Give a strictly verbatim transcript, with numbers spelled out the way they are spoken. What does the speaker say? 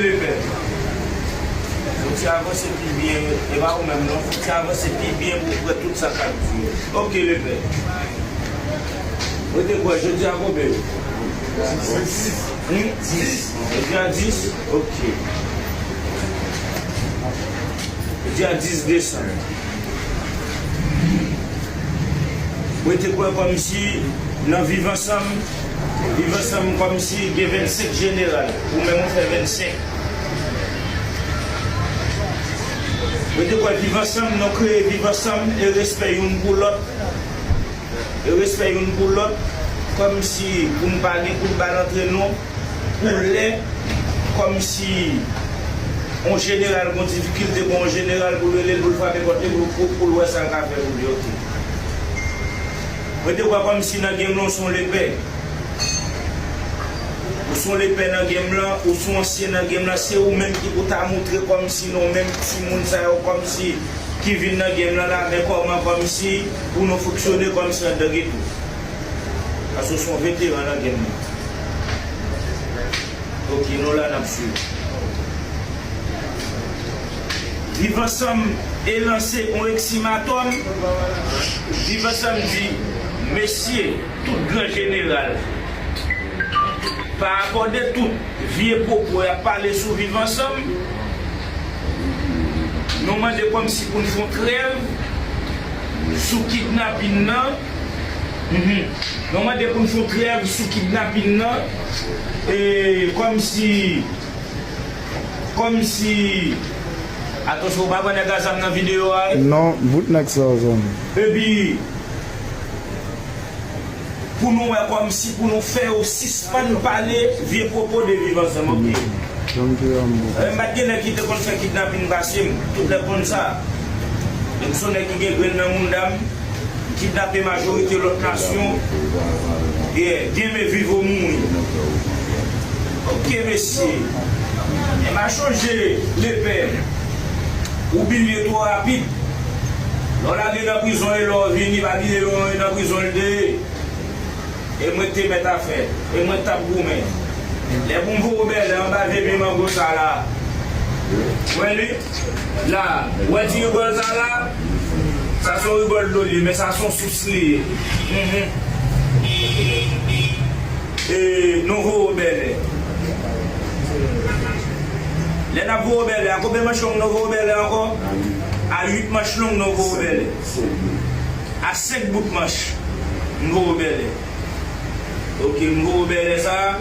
Lepè. Fò ti avanse pi byen, e pa ou menm non, fò ti avanse pi byen pou w wè tout sa k ap di yo. Oke, lepè. Mwen te kwè jodi a konbyen? Hmm? Jodi a dis? Oke. Jodi a dis desanm. Mwen te kwè kòmsi nan Viv Ansanm, Viv Ansanm kòmsi gen vennsenk jeneral, ou menm ou fè vennsenk. Mwen te kwè Viv Ansanm, nou kreye Viv Ansanm e respè youn pou lòt, e respè youn pou lòt, kòmsi pou n pa gen kout bal antre nou, pou lè, kòmsi yon jeneral gon difikilte, gon yon jeneral pou l rele l, pou l frape pòt li, pou, pou, pou l wè sa l ka fè pou li, oke. Mwen te kwè kòmsi nan game lan, ou se yon lepè. Ou se yon lepè nan game lan, ou se yon ansyen nan game lan, se ou menm ki pou ta moutre kòmsi nou menm timoun sa yo, kòmsi ki vin nan game lan la, men kòman kòmsi pou nou fonksyone kòmsi anndan geto. Paske w se yon veteran nan game lan. Oke, nou la n ap swiv. Viv Ansanm e lanse yon eksimatòm. Viv Ansanm di, mesye, tout gran jeneral, pa rapò de tout vye pwopo y ap pale sou Viv Ansanm, nou mande kòmsi pou n fè yon trèv sou kidnapin nan. Mhm. Nou mande pou n fè yon trèv sou kidnapin nan. E kòmsi, kòmsi, atansyon, ou pa wè nèg a zam nan videyo a, wi? Non, bout nèg sa yo zanmi. Epi, pou nou wè kòmsi, pou nou fè yo sispann pale vye pwopo de Viv Ansanm, oke? Janm te yon bon. E, m pa t gen nèg ki te konn fè kidnapin pase m, tout nèg konn sa. E m se yon nèg ki gen grenn nan mounda m, m kidnape majorite lòt nasyon. Yeah, game viv ou mouri. Oke, mesye. E m a chonje lepè. Ou bliye twò rapid. Lè w lage nan prizon e lè w vini, pa bliye lè w nan prizon l te ye. E mwen k te mèt afè. E mwen k t ap goumen. Lè pou m voye w bèlè anba vye pye mango sa la. Wè li? La. Wè ti rigòl sa la? Sa se yon rigòl dlo li ye, men sa se yon sous li ye. Mhm. E nou voye w bèlè. Lè n ap voye w bèlè, a konbyen manch long nou voye w bèlè ankò? A uit manch long nou voye w bèlè. A senk bout manch, m voye w bèlè. Oke, m voye w bèlè sa.